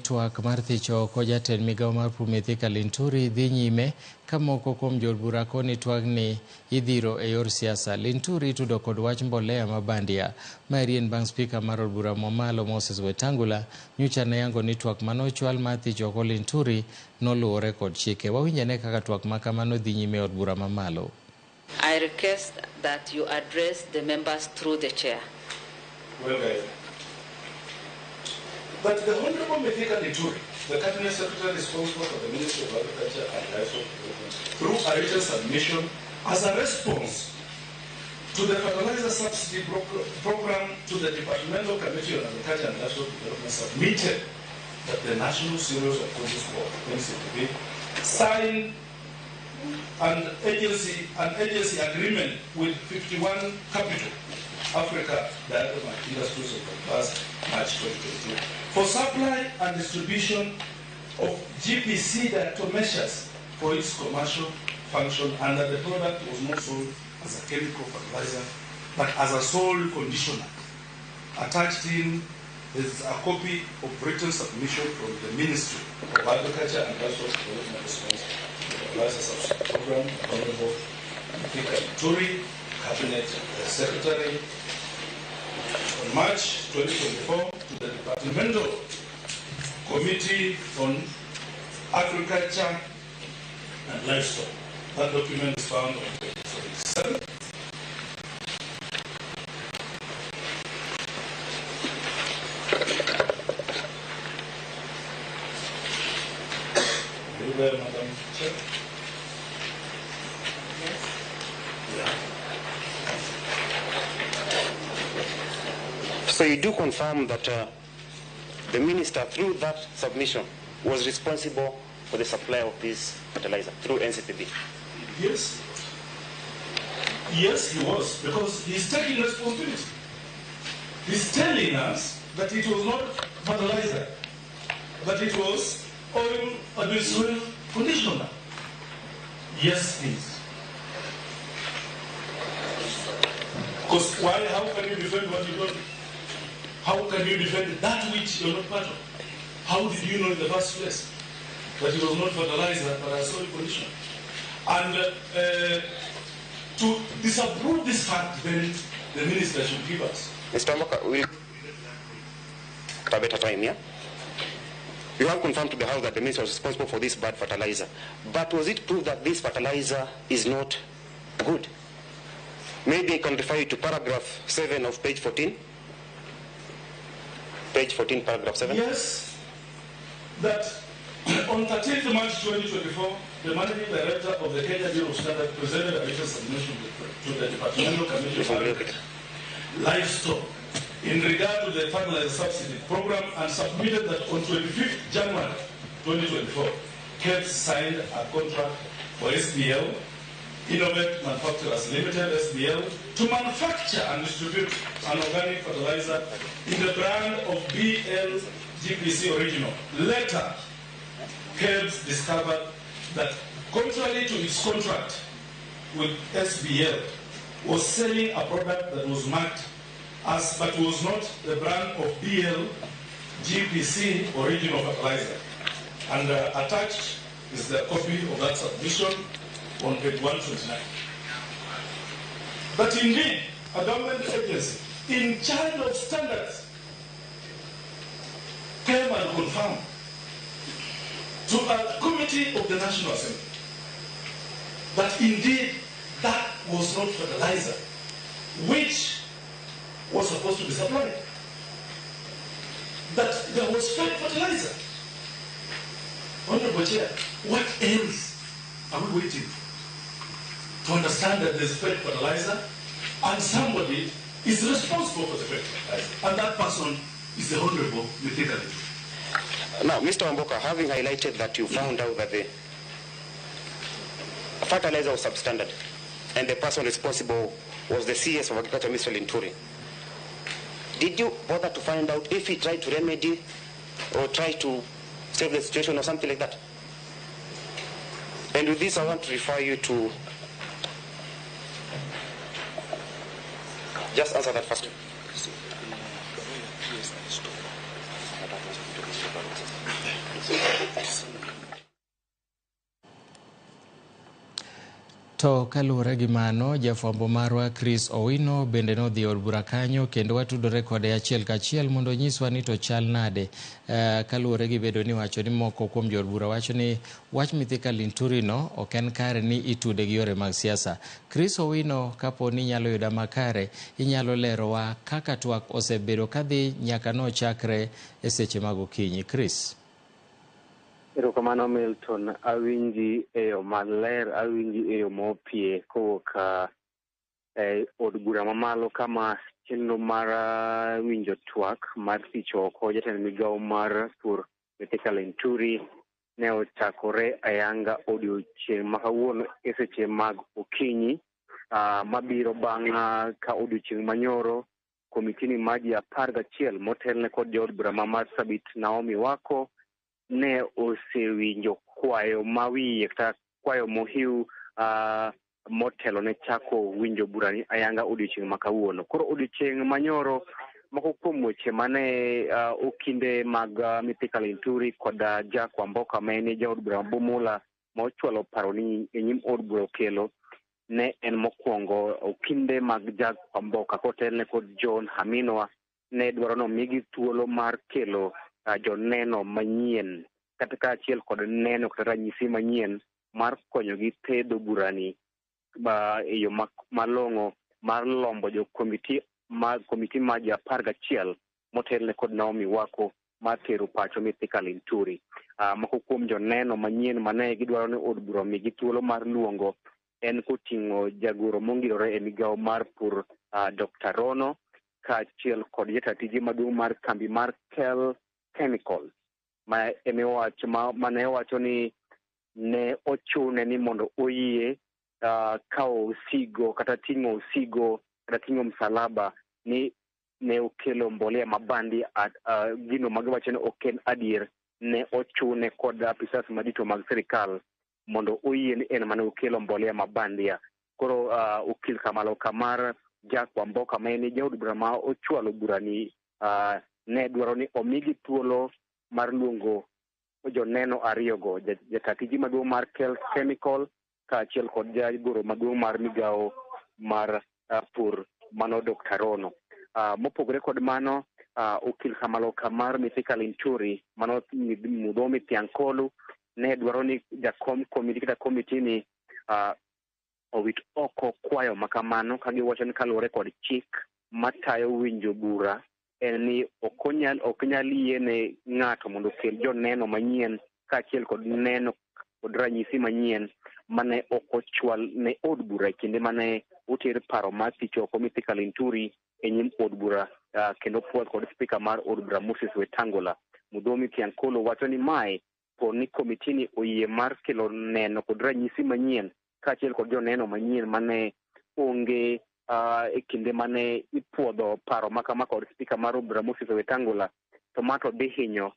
twak mar thicho oko jatend migawo mar pur Mithika Linturi dhi nyime ka moko kuom jood bura koni twagni idhiro e yor siasa. Linturi itudo kod wach mbolea ma bandia. Maeri en bang' spika mar od bura mamalo Moses Wetangula nyocha ne yango ni twak mane ochwal mar thicho oko Linturi noluwore kod chike. Wawinj ane kaka twak ma kamano dhi nyime e od bura mamalo. I request that you address the members through the chair. Well, guys, but the Honorable Mithika Linturi, the Cabinet Secretary responsible for the Ministry of Agriculture and Livestock Development, through a written submission as a response to the fertilizer subsidy program to the Departmental Committee on Agriculture and Livestock Development, submitted that the National Cereals and Produce Board, NCPB, signed an agency agreement with 51 Capital Africa Diamond Industries of the past March 2022 for supply and distribution of GPC diatomaceous for its commercial function, and that the product was not sold as a chemical fertilizer but as a soil conditioner. Attached in is a copy of written submission from the Ministry of Agriculture and Livestock Development response to the Fertilizer Subsidy Program, Honorable Mithika Linturi, Cabinet Secretary, on March 2024 to the Departmental Committee on Agriculture and Livestock. That document is found on page 47. Are you there, Madam Chair? Yes. Yeah. So you do confirm that the minister, through that submission, was responsible for the supply of this fertilizer through NCPB? Yes. Yes, he was, because he's taking responsibility. He's telling us that it was not fertilizer, that it was oil and soil conditioner. Yes, please. Because why? How can you defend what you don't? How can you defend that which you're not part of? How did you know in the first place that it was not fertilizer but a soil conditioner? And to disapprove this fact, then the minister should give us. Mr. Wamboka, we'll at a better time, yeah? You have confirmed to the House that the minister was responsible for this bad fertilizer. But was it proved that this fertilizer is not good? Maybe I can refer you to paragraph 7 of page 14. Page 14, paragraph 7. Yes, that on 13th March 2024, the Managing Director of the Kenya Bureau of Standards presented a written submission to the Departmental Committee on Agriculture, Livestock, in regard to the fertilizer subsidy program, and submitted that on 25th January 2024, KEBS signed a contract for SBL, Innovate Manufacturers Limited, SBL, to manufacture and distribute an organic fertilizer in the brand of BLGPC Original. Later, KEBS discovered that, contrary to its contract with SBL, was selling a product that was marked as, but was not the brand of BLGPC Original Fertilizer. And attached is the copy of that submission on page 129. But indeed, a government agency in charge of standards came and confirmed to a committee of the National Assembly that indeed that was not fertilizer, which was supposed to be supplied. That there was fake fertilizer. Honorable Chair, what else are we waiting for? To understand that there's fake fertilizer and somebody is responsible for the fake fertilizer. And that person is the Honorable Mithika Linturi. Now, Mr. Wamboka, having highlighted that you found out that the fertilizer was substandard and the person responsible was the CS of Agriculture, Mr. Linturi, did you bother to find out if he tried to remedy or try to save the situation or something like that? And with this, I want to refer you to... Just answer that first. To kaluwore gi mano, jafwambo marwa Chris Owino bende nodhi e od bura kanyo kendo watudore kode achiel kachiel mondo onyiswa ni to chal nade kaluwore gi bedo ni wacho ni moko kuom jood bura wacho ni wach Mithika Linturi no ok en kare ni itude gi yore mag siasa. Chris Owino, kapo ni inyalo yuda makare, inyalo lerowa kaka twak osebedo kadhi nyaka nochakre e seche mag okinyi. Chris. Erokamano Milton, awinji e yo maler, awinji e yo mopie kowuok e od bura mamalo kama chenro mar winjo twak mar tich oko jatend migawo mar pur Mithika Linturi ne ochakore ayanga odiochieng' ma kawuono e seche mag okinyi mabiro bang' ka odiochieng' manyoro komitini mar ji 11 motelne kod jaod bura ma Marsabit Naomi Wako ne osewinjo kwayo ma wiye kata kwayo mohiu motelo ne chako winjo burani ayanga odiochieng' ma kawuono. Koro odiochieng' manyoro moko kuom weche mane okinde mag Mithika Linturi kod Jack Wamboka ma en jaod bura ma Bumula ma ochwalo paro ni e nyim od bura okelo ne en mokwongo okinde mag Jack Wamboka kotelne kod John Haminwa ne dwaro ni omigi thuolo mar kelo joneno manyien kata kaachiel kod neno kata ranyisi manyien mar konyogi thedho burani e yo malong'o mar lombo jo komiti mag komiti mar ji 11 motelne kod Naomi Wako mar tero pacho Mithika Linturi. Moko kuom joneno manyien mane gidwaro ni od bura omigi thuolo mar luongo en koting'o jagoro mongirore e migawo mar pur Dr. Rono kaachiel kod jata tije maduong' mar kambi mar Kel Chemicals ma emiwacho mane owacho ni ne ochune ni mondo oyie kawo osigo kata ting'o osigo kata ting'o msalaba ni ne okelo mbolea mabandi gino magiwacho ni ok en adier ne ochune kod apisas madito mag sirikal mondo oyie ni en mane okelo mbolea mabandia. Koro okil Kamalo Kamar Jack Wamboka ma en jaod bura ma ochwalo burani ne dwaro ni omigi thuolo mar luongo joneno ariyogo, jata tije maduong' mar Kel Chemical kaachiel kod jagoro maduong' mar migawo mar pur mano Dr. Rono. Mopogore kod mano, okil Kamalo Kamar Mithika Linturi mano Mudhomi Thiankolu ne dwaro ni jakom komiti kata komiti ni owit oko kwayo makamano ka giwacho ni kaluwore kod chik matayo winjo bura en ni ok nyal yiene ng'ato mondo okel joneno manyien kaachiel kod neno kod ranyisi manyien mane ok ochwal ne od bura e kinde mane oter paro mar tich oko Mithika Linturi e nyim od bura kendo puodh kod spika mar od bura Moses Wetangula. Mudhomi Thiankolu wacho ni mae po ni komitini oyie mar kelo neno kod ranyisi manyien kaachiel kod joneno manyien mane onge e kinde mane ipuodho paro makama kod spika mar od bura Moses Wetangula, to ma to dhi hinyo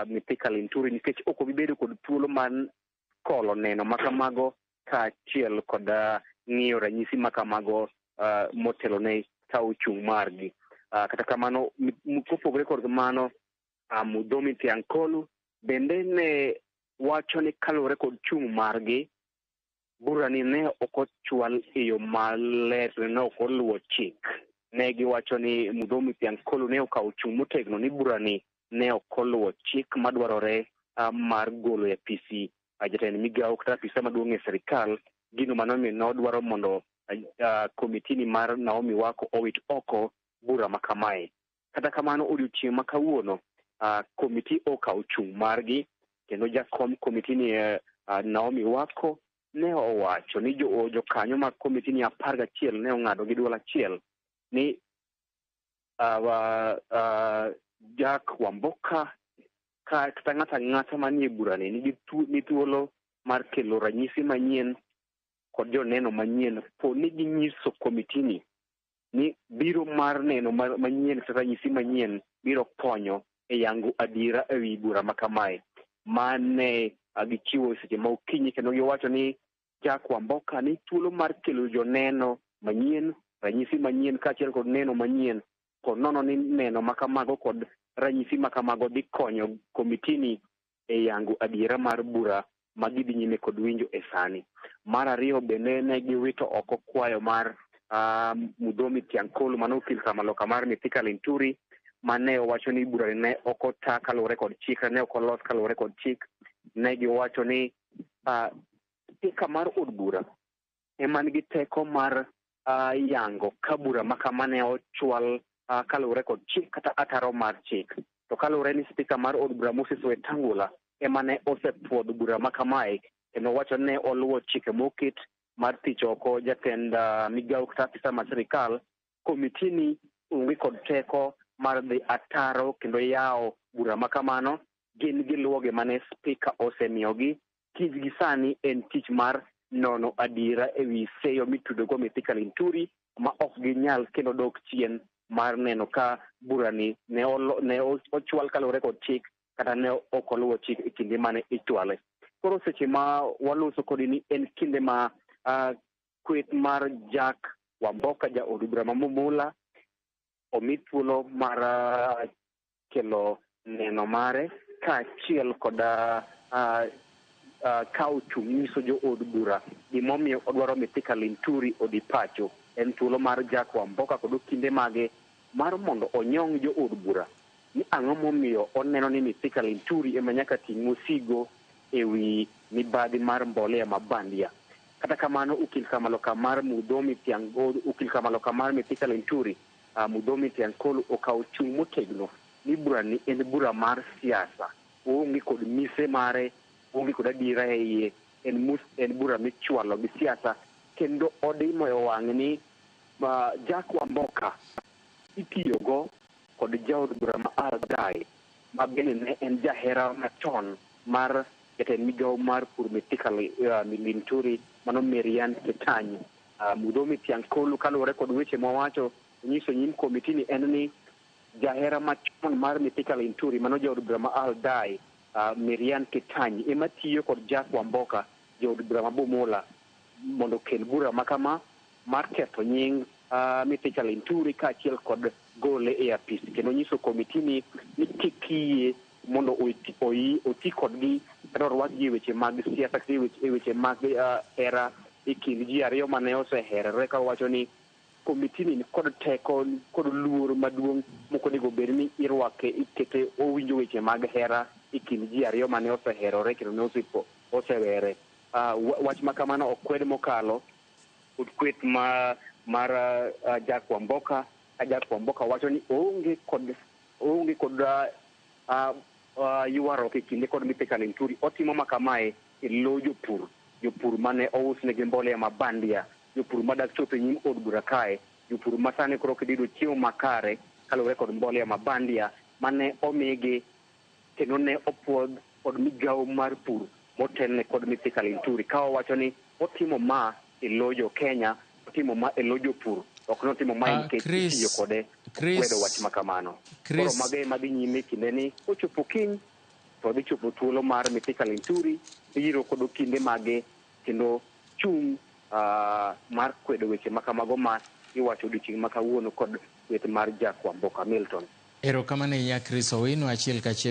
Mithika Linturi nikech ok obi bedo kod thuolo mar kolo neno makamago kaachiel kod ng'iyo ranyisi makamago motelo ne kawo chung' margi. Kata kamano, kopogore kod mano, Mudhomi Thiankolu bende ne wacho ni kaluwore kod chung' margi, burani ne ok ochwal e yo maler, ne ok oluwo chik. Ne giwacho ni Mudhomi Thiankolu ne okawo chung' motegno ni burani ne ok oluwo chik madwarore mar golo e apisi jatend migawo kata apisa maduong' e sirikal, gino manomiyo nodwaro mondo komitini mar Naomi Wako owit oko bura makamae. Kata kamano, odiochieng' ma kawuono komiti okawo chung' margi kendo jakom komitini Naomi Wako ne owacho ni jokanyo mag komitini 11 ne ong'ado gi duol achiel ni Jack Wamboka kata ng'ato ang'ata manie burani nigi thuolo mar kelo ranyisi manyien kod joneno manyien po ni ginyiso komitini ni biro mar neno manyien kata ranyisi manyien biro konyo e yango adiera ewi bura makamae mane gichiwo seche ma okinyi kendo giwacho ni Jack Wamboka ni thuolo mar kelo joneno manyien, ranyisi manyien kaachiel kod neno manyien kod nono ni neno makamago kod ranyisi makamago dhi konyo komitini e yango adiera mar bura ma gidhi nyime kod winjo e sani. Mar ariyo bende ne giwito oko kwayo mar Mudhomi Tiankolu, mano okil kamaloka mar Mithika Linturi, mane owacho ni bura ne ok ota kaluwore kod chik, ne ok olos kaluwore kod chik. Ne giwacho ni spika mar od bura ema nigi teko mar yango ka bura ma kama ne ochwal kaluwore kod chik kata ataro mar chik. To kaluwore ni spika mar od bura Moses Wetangula ema ne osepuodho bura ma kamae, kendo wacho ni ne oluwo chike moket mar thich oko jatend migawo kata afisa mar sirikal, komiti ni onge kod teko mar dhi ataro kendo yawo bura ma kamano. Gin giluwo gima ne spika osemiyogi. Tijgi sani en tich mar nono adiera ewi seyo mitudogo Mithika Linturi, ma ok ginyal kendo dok chien mar neno ka burani ne ochwal kaluwore kod chik kata ne ok oluwo chik e kinde mane ichwale. Koro seche ma waloso kodi ni en kinde ma kweth mar Jack Wamboka ja od bura ma Bumula omi thuolo mar kelo neno mare kaachiel kod ka ochung' nyiso jo od bura gimomiyo odwaro Mithika Linturi odhi pacho. En thuolo mar Jack Wamboka kod okinde mage mar mondo onyong' jo od bura ni ang'o momiyo oneno ni Mithika Linturi ema nyaka ting' osigo ewi mibadhi mar mbolea ma bandia. Kata kamano, okil kamaloka mar Mudhomi Tiangol, okil kamaloka mar Mithika Linturi, Mudhomi Tiankolu okawo chung' motegno ni burani en bura mar siasa. Oonge kod mise mare, oonge kod adiera e iye, en bura michwalo gi siasa, kendo odimo e wang'e ni Jack Wamboka itiyogo kod jaod bura ma Aldai, ma bende ne en jahera machon mar jatend migawo mar pur Mithika Linturi, mano Marianne Kitany. Mudhomi Tiankolu kaluwore kod weche mowacho nyiso nyim komiti ni en ni jahera machon mar Mithika Linturi, mano jaod bura ma Aldai, Marianne Kitany, ema tiyo kod Jack Wamboka jaod bura ma Bumula mondo okel bura ma kama mar ketho nying Mithika Linturi kaachiel kod gole e apis, kendo nyiso komiti ni kik yie mondo oti kodgi kata orwakgi e weche mag siasa kata e weche mag hera e kind ji ariyo mane oseherore, ka owacho ni komiti ni kod teko kod luor maduong' mok onego bed ni irwake ikete owinjo weche mag hera e kind ji ariyo mane oseherore kendo ne osewere. Wach ma kamano okwed mokalo od kweth mar Jack Wamboka. Jack Wamboka wacho ni oonge kod ywaruok e kinde kod Mithika Linturi. Otimo makamae e lo jopur mane ousnegi mbolea ma bandia, jopur madak chopo e nyim od bura kae, jopur ma sani koro ok giyudo chiemo makare kaluwore kod mbolea ma bandia mane omigi kendo ne opuodh kod migawo mar pur motelne kod Mithika Linturi, ka owacho ni otimo ma e lo jo Kenya, otimo ma e lo jopur, ok notimo ma nikech itiyo kode kwedo wach ma kamano. Koro mago ema dhi nyime kinde ni kochopo kiny to dhi chopo thuolo mar Mithika Linturi biro kod okinde mage kendo chung' mar kwedo weche ma kamago ma iwacho odiochieng' ma kawuono kod kweth mar Jack Wamboka. Milton. Erokamano ahinya Chris Owino, achiel kachiel.